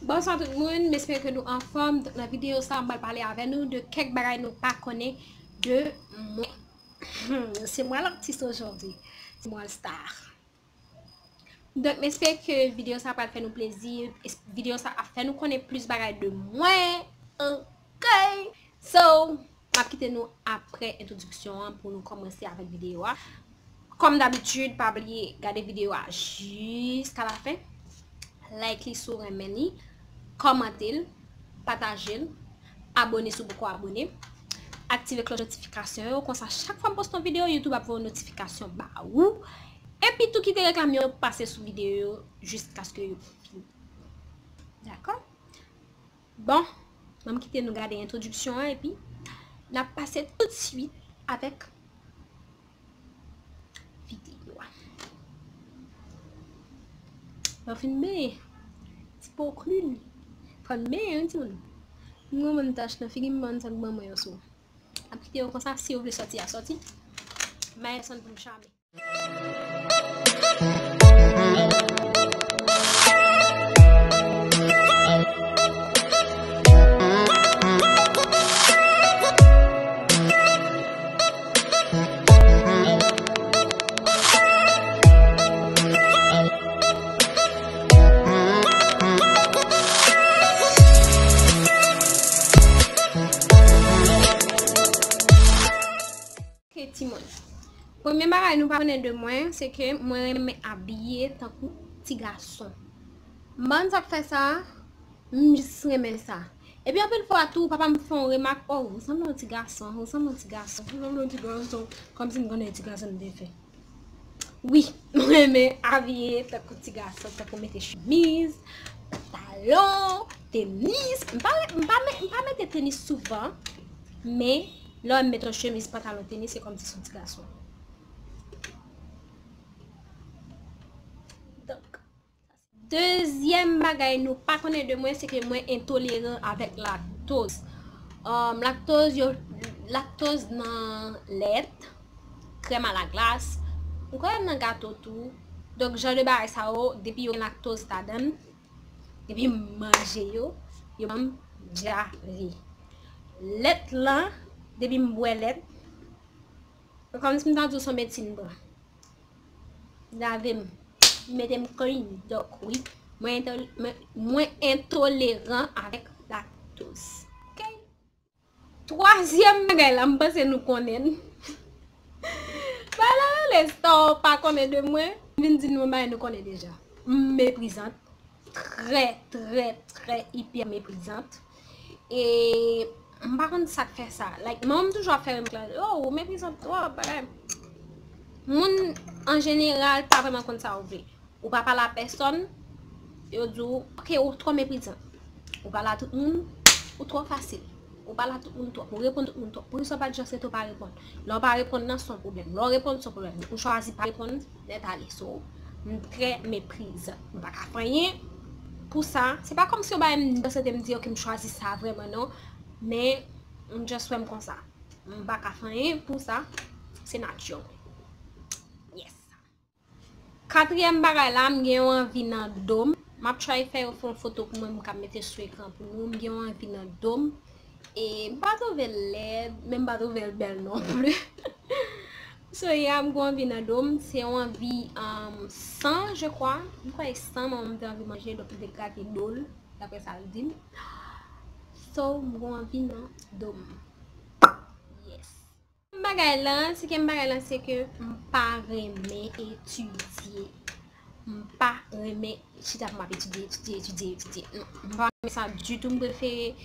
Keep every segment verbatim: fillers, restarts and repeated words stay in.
Bonswa tout moun, m espere ke nou anfòm. Donk, nan videyo sa, m pral pale avè nou de kèk bagay nou pa konnen de mwen. Se mwen latis ojòdi. Se mwen star. Donk, m espere ke videyo sa pral fè nou plezi. Es-, videyo sa ap fè nou konnen plis bagay de mwen. Ok. So, m ap kite nou apre entwodiksyon an pou nou kòmanse avèk videyo a. Kòm dabitid, pa bliye gade videyo a jiska lafen. Like li si w renmen li, kòmante l, pataje l, abone si w poko abone, aktive klòch notifikasyon yo, konsa chak fwa m poste yon videyo, YouTube ap voye yon notifikasyon ba ou. Epi tou kite reklam yo pase sou videyo yo jiskaske yo fini. Dakò? Bon, ban m kite nou gade entwodiksyon an epi n ap pase tout swit avèk videyo a. Lè w fin benyen, ti po klin, fò n benyen wi timoun. M konprann tach nan figi m, m konprann sa k ban mwen yo sou. M ap kite yo konsa, si yo vle sòti a sòti. Mayè sonn pou m chame. Ok, timoun. Premye bagay nou pa konnen de mwen, se ke mwen renmen abiye tankou ti gason. M pa konn sa k fè sa, m jis renmen sa. Epi anpil fwa tou, papa m fè yon remak, "Oh, ou sanble yon ti gason, ou sanble yon ti gason, ou sanble yon ti gason." Kòmsi m konnen ti gason m te fè. Wi, mwen renmen abiye tankou ti gason, tankou mete chemiz, pantalon, tenis. M pa, m pa, met- m pa mete tenis souvan, men lè w wè m mete yon chemiz, pantalon, tenis, se kòmsi se yon ti gason. Donk, dezyèm bagay nou pa konnen de mwen, se ke mwen entoleran avèk laktoz. Um, laktoz, yo, laktoz nan lèt, krèm alaglas, m kwè nan gato tou. Donk, jan de bagay sa yo, depi yo gen laktoz ladan l, depi m manje yo, yo ban m dyare. Lèt lan, depi m bwè lèt, kòmsi m ta di w se yon medsin m pran. Lave m, mete m clean. Donk, wi, mwen entol- mwen, mwen entoleran avèk laktoz. Ok? Twazyèm bagay la, m panse nou konnen l. Bagay la rele sa w pa konnen de mwen. M vin di nou yon bagay nou konnen deja. M meprizant. Trè, trè, trè ipè meprizant. E m pa konn sa k fè sa. Like, manman m toujou ap fè remak la, "Oh, ou meprizant twòp, bagay." Moun, an jeneral, pa vrèman konn sa yo vle. Ou pa pale a pèsòn, yo di w, "Ok, ou twò meprizan." Ou pale a tout moun, ou twò fasil. Ou pale a tout moun twòp, ou reponn tout moun twòp. Poukisa w pa t just rete w pa reponn? Lè w pa reponn nan, se yon pwoblèm. Lè w reponn, se yon pwoblèm. Ou chwazi pa reponn, nèt ale. So, m trè meprizan. M pa ka fè anyen pou sa. Se pa kòmsi yon bagay m just rete m di, "Ok, m chwazi sa vrèman," non. Men, m just wè m konsa. M pa ka fè anyen pou sa. Se nati mwen. Yes. Katriyèm bagay la, m gen yon anvi nan do m. M ap try fè yo fè yon foto pou mwen, m ka mete sou ekran pou nou. M gen yon anvi nan do m. E m pa twouve l lèd, men m pa twouve l bèl non pli. So, yeah, m gen yon anvi nan do m. Se yon anvi, um, san, je crois. M kwè e san, manman m te anvi manje, donk m te grate do l, daprè sa l di m. So, m gen yon anvi nan do m. Yes. Bagay lan, se ke m bagay lan, se ke m pa renmen etidye. M pa renmen chita pou m ap etidye, etidye, etidye, etidye. Non, m pa renmen sa ditou. M prefere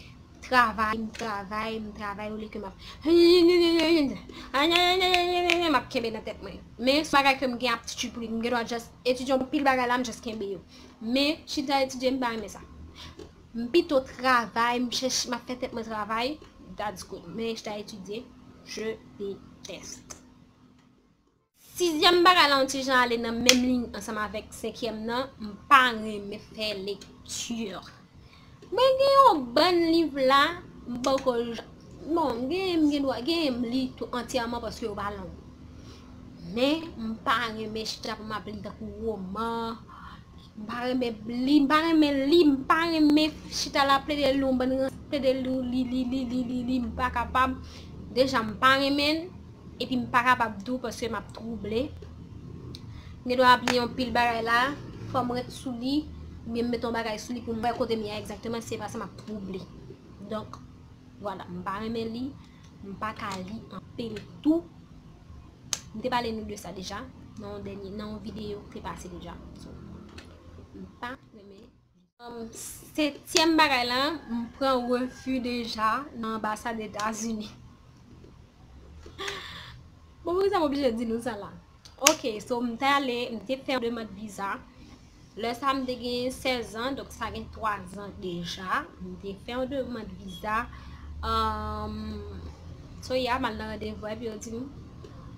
travay, m travay, m travay, olye ke m ap, m ap kenbe nan tèt mwen. Men se bagay ke m gen aptitid pou li, m gen dwa just etidye yon pil bagay la, m just kenbe yo. Men chita etidye, m pa renmen sa. M pito travay, m chèche, m ap fè tèt mwen travay, that's good. Men chita etidye, je déteste. Sizyèm bagay la, yon ti jan ale nan menm liy ansanm avèk senkyèm nan, m pa renmen fè lekti. Mwen gen yon bann liv la, m poko j-, bon, m gen, m gen dwa, gen m li tou antyèman paske yo pa long. Men, m pa renmen chita pou m ap li tankou woman, M pa renmen li, m pa renmen li, m pa renmen chita la plede li, yon bann rans, plede li, li, li, li, li, li, li, m pa kapab. Deja, m pa renmen l, epi m pa kapab tou paske m ap twouble. M gen dwa ap li yon pil bagay la, fò m ret sou li, oubyen m met yon bagay sou li pou m wè kote m ye a egzakteman, si se pa sa m ap twouble. Donk, vwala, m pa renmen li, m pa ka li anpil tou. M te pale nou de sa deja, nan yon dènye, nan yon videyo ki te pase deja. So, m pa renmen. Um, setyèm bagay la, m pran refi deja nan anbasad Etazini. Bon, poukisa m oblije di nou sa la? Ok, so m t ale, m te fè yon demann viza. Lè sa m te gen sèz an, donk sa gen twa zan deja. M te fè yon demann viza. Um, so yeah, m al nan randevou epi yo di m,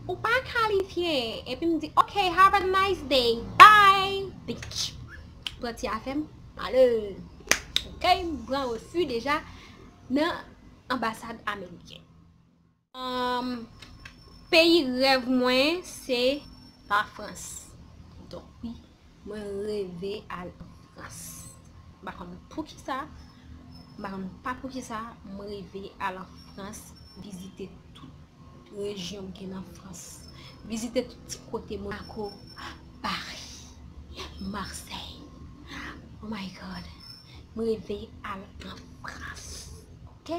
ou pa kalifye. Epi m di, ok, have a nice day. Bye, bitch. Pran ti afè m, ale. Ok, m pran refi deja nan anbasad ameriken. Um, peyi rèv mwen se Lafrans. Donk wi, mwen reve al an Frans. M pa konn poukisa, m pa konn pa poukisa, mwen reve al an Frans, vizite tout rejyon ki gen nan Frans. Vizite tout ti kote, Monaco, Paris, Marseille. Oh my God. Mwen reve al an Frans. Ok?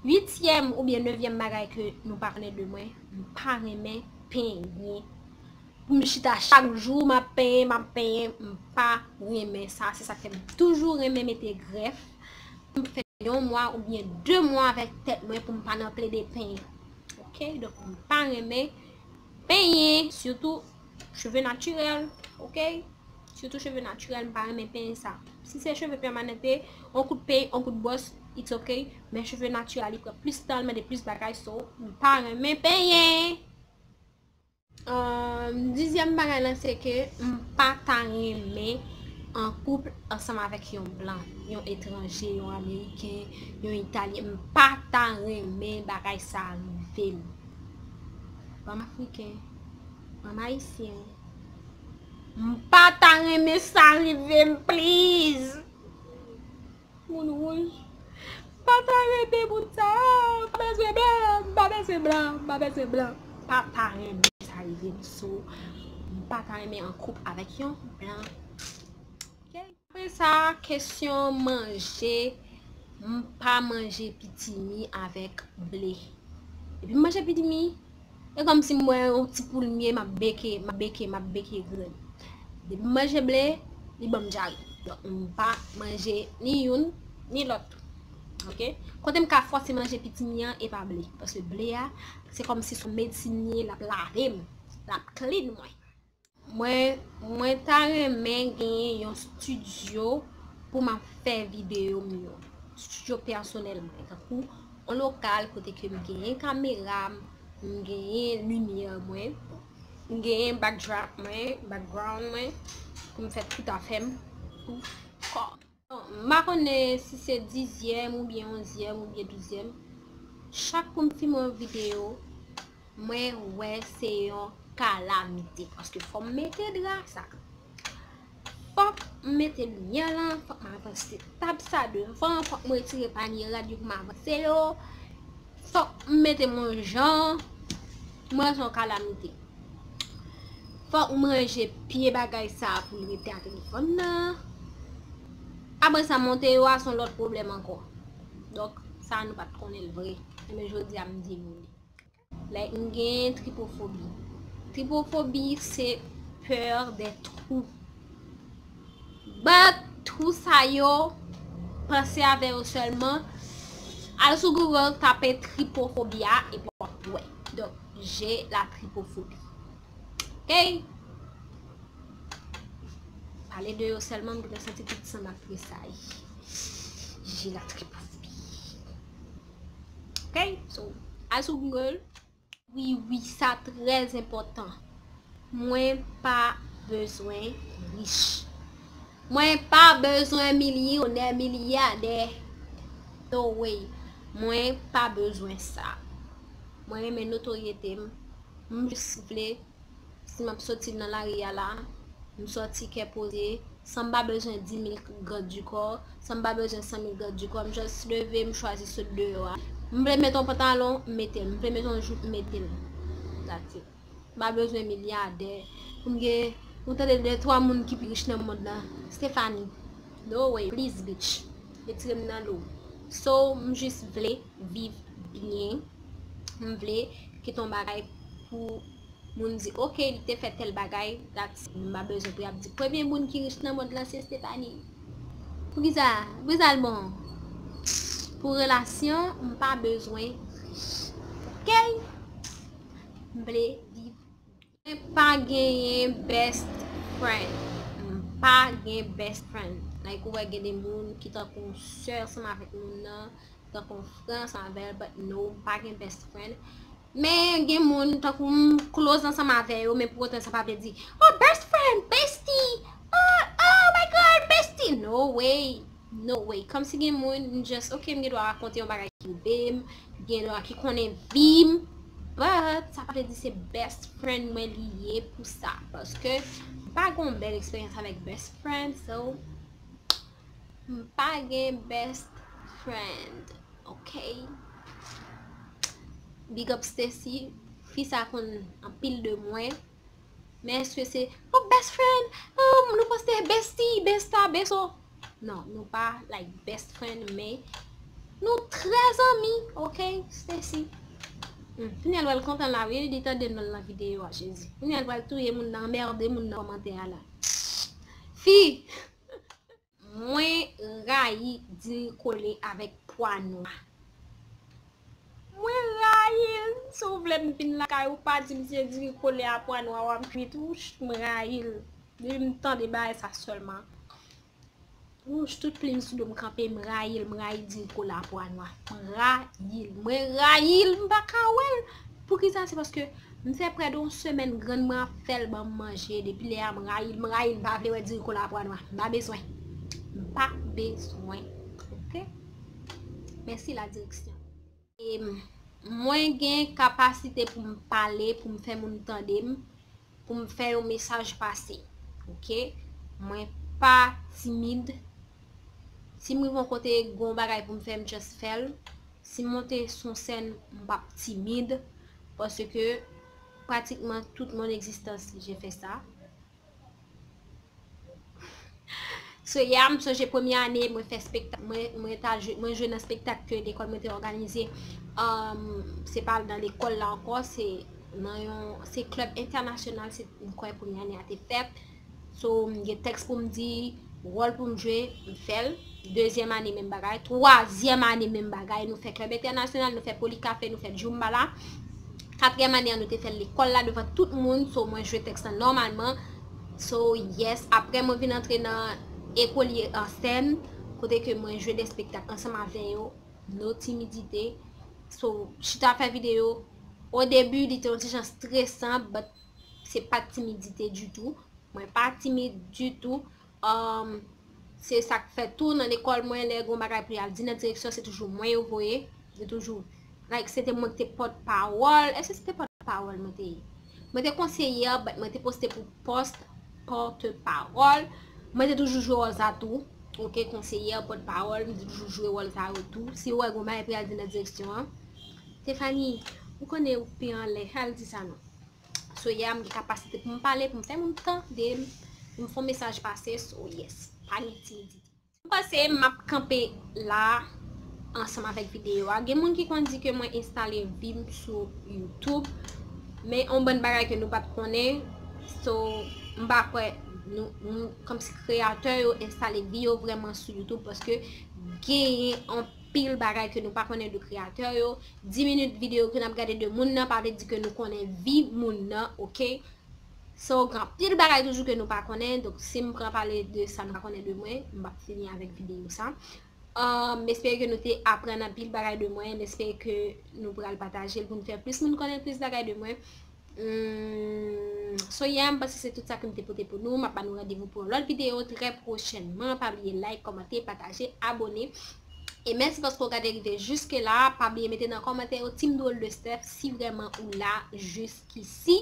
Uityèm oubyen nevyèm bagay ke nou pa konnen de mwen, m pa renmen penyen. Pou m chita chak jou, m ap penyen, m ap penyen, m pa renmen sa. Se sa k fè m toujou renmen mete grèf. M fè yon mwa oubyen de mwa avèk tèt mwen pou m pa nan plede penyen. Ok? Donk, m pa renmen penyen, sitou cheve natirèl, ok? Sitou cheve natirèl, m pa renmen penyen sa. Si se cheve pèmanante, on kout peny, on kout bwòs, it's ok. Men cheve natirèl, li pran plis tan, li mande plis bagay, so, m pa renmen penyen. Um, dizyèm bagay lan, se ke m pa ta renmen an koup ansanm avèk yon blan, yon etranje, yon ameriken, yon italyen. M pa ta renmen bagay sa rive m. Ban m afriken, ban m ayisyen. M pa ta renmen sa rive m, please. Moun wouj. M pa ta renmen moun sa. M pa bezwen blan, m pa bezwen blan, m pa bezwen blan. M pa ta renmen sa rive m, so, m pa ta renmen an koup avèk yon blan. Ok? Apre sa, kesyon manje, m pa manje pitimi avèk ble. Depi m manje pitimi, e kòmsi m wè yon ti poul m ye, m ap beke, m ap beke, m ap beke grenn. Depi m manje ble, li ban m dyare. Donk, m pa manje ni youn, ni lòt. Ok? Kote m ka fòse manje pitimi an, e pa ble. Paske ble a, se kòmsi se yon medsin li ye, l ap lave m, l ap clean mwen. Mwen, mwen ta renmen genyen yon estidyo pou m ap fè videyo m yo. Estidyo pèsonèl mwen, tankou yon lokal kote ke m genyen kamera m, m genyen limyè mwen, m genyen backdrop mwen, background mwen, pou m fè tout afè m pou kò m. Bon, m pa konnen si se dizyèm oubyen onzyèm oubyen douzyèm. Chak kou m filme yon videyo, mwen wè se yon kalamite. Paske fò m mete dra sa. Fòk m mete limyè lan, fòk m avanse tab sa devan, fòk m retire panye rad yo pou m avanse yo. Fòk m mete m yon jan, m wè se yon kalamite. Fòk m ranje pye bagay sa pou l rete a telefòn nan. Apre sa, monte yo a se yon lòt pwoblèm ankò. Donk, sa nou pa t konnen l vre. Ebyen, jodi a m di nou li. Like, m gen tripofobi. Tripofobi, se peur des trous. But, trou sa yo, panse avè yo sèlman. Al sou Google, tape tripophobia, epi w ap wè. Donk, j'ai la trypophobie. Ok? Pale de yo sèlman, m gentan santi tout san m ap tresayi. J'ai la trypophobie. Ok? So, al sou Google. Wi, wi, sa trè enpòtan. Mwen pa bezwen rich. Mwen pa bezwen milyonè, milyadè. No way. Mwen pa bezwen sa. Mwen renmen notoryete m. M jis vle Si m ap soti nan lari a la, m soti kè poze, san m pa bezwen di mil gad di kò, san m pa bezwen san mil gad di kò, m just leve, m chwazi sot deyò a. M vle met yon pantalon, m mete l. M vle met yon jupe, m mete l. That's it. M pa bezwen milyadè. Pou m gen, ou tande de twa moun ki pi rich nan mond lan. Stephanie. No way, please, bitch. Retire m nan lo. So, m jis vle viv byen. M vle kite yon bagay pou moun di, "Ok, li te fè tèl bagay." That's, m pa bezwen pou y ap di, "Premye moun ki rich nan mond lan, se Stephanie." Poukisa? Poukisa l bon? Pou relasyon, m pa bezwen rich. Ok? M vle viv. Mwen pa genyen best friend. M pa gen best friend. Like, ou wè gen de moun ki tankou sè ansanm avèk moun nan, tankou frè ansanm avè l, but no, m pa gen best friend. Men gen moun tankou m close ansanm avè yo, men pou otan sa pa vle di, "Oh, best friend, bestie, oh, oh my God, bestie." No way. No way. Kòmsi gen moun, m just, ok, m gen dwa rakonte yon bagay ki rive m, gen dwa ki konnen vi m, but sa pa vle di se best friend mwen li ye pou sa, paske m pa gen yon bèl eksperyans avèk best friend, so m pa gen best friend, ok? Big up Stacy, fi sa konn anpil de mwen. Men èske se, oh, best friend, oh, nou poste bestie, besta, beso? Non, nou pa, like, best friend, men nou trè zanmi, ok, Stacy? Hmm, kounye a l pral kontan la, wi, li tande non l nan videyo a, Jezi. Kounye a l pral touye moun nan, anmède moun nan kòmantè a la. Fi! Mwen rayi diri kole avèk pwa nwa. Mwen rayi l. Si w vle m vin lakay ou, pa di m se diri kole a pwa nwa w ap kwit. Wouch, mwen rayi l. Depi m tande bagay sa sèlman. Wouch, tout plim sou do m kanpe, m rayi l, m rayi diri kole a pwa nwa. M rayi l, mwen rayi l, m pa ka wè l. Poukisa? Se paske m fè prè de yon semèn grann mwen ap fè l ban m manje. Depi lè a, m rayi l, m rayi l, m pa vle wè diri kole a pwa nwa. M pa bezwen. M pa bezwen. Ok? Mèsi la direksyon. E mwen gen kapasite pou m pale, pou m fè moun tande m, pou m fè yon mesaj pase. Ok? Mwen pa timid. Si m rive yon kote, gen yon bagay pou m fè, m just fè l. Si m monte sou sèn, m p ap timid. Paske pratikman tout mon egzistans, je fè sa. So, yeah, m sonje premye ane, mwen fè spektak, mwen, mwen ta jwe, mwen jwe nan spektak ke lekòl mwen te òganize. Um, se pa nan lekòl la ankò, se nan yon, se klèb entènasyonal, se, m kwè premye ane a te fèt. So, m gen tèks pou m di, wòl pou m jwe, m fè l. Dezyèm ane, menm bagay. Twazyèm ane, menm bagay. Nou fè klèb entènasyonal, nou fè Polikafe, nou fè Djoumbala. Katriyèm ane an, nou te fè l lekòl la, devan tout moun. So, mwen jwe tèks lan nòmalman. So, yes. Apre, mwen vin antre nan Ekolye an sèn, kote ke mwen jwe de spektak ansanm avè yo. No timidite. So, chita fè videyo. O debi, li te yon ti jan stresan, but se pa timidite ditou. Mwen pa timid ditou. Um, se sa k fè tou nan lekòl mwen, lè gon bagay pou y al di nan direksyon, se toujou mwen yo voye. Yo toujou, like, se te mwen ki te pòt pawòl. Èske se te pòt pawòl mwen te ye? Mwen te konseyè, but mwen te poste pou pòs pòt pawòl. Mwen te toujou jwe wòl sa tou. Ok, konseyè, pòt pawòl, mwen te toujou jwe wòl sa yo tou. Si w wè gon bagay pou y al di nan direksyon an, Stephanie, ou konnen ou pi anlè, al di sa non. So, yeah, m gen kapasite pou m pale, pou m fè moun tande m, pou m fè yon mesaj pase. So, yes, pa gen timidite. M panse m ap kanpe la ansanm avèk videyo a. Gen moun ki konn di ke mwen enstale vi m sou YouTube, men yon bann bagay ke nou pa t konnen. So, m pa kwè nou, nou, kòmsi kreyatè yo enstale vi yo vrèman sou YouTube, paske genyen anpil bagay ke nou pa konnen de kreyatè yo. Dis minit videyo ke n ap gade de moun nan pa vle di ke nou konnen vi moun nan, ok? So, gen anpil bagay toujou ke nou pa konnen. Donk, si m pran pale de sa nou pa konnen de mwen, m p ap fini avèk videyo sa. Ah, m espere ke nou te aprann anpil bagay de mwen. M espere ke nou pral pataje l pou n fè plis moun konnen plis bagay de mwen. Hmm, so, yeah, m panse se tout sa ke m te pote pou nou. M ap ba nou randevou pou yon lòt videyo trè pwochènman. Pa bliye like, kòmante, pataje, abone. E mèsi paske w gade rive jiske la. Pa bliye mete nan kòmantè yo, Team Drôle de Steph, si vrèman ou la jiskisi.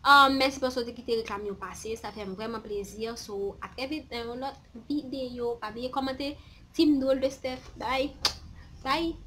Um, mèsi paske w te kite reklam yo pase. Sa fè m vrèman plezi. So, a trè vit nan yon lòt videyo. Pa bliye kòmante. Team Drôle de Steph. Bye. Bye.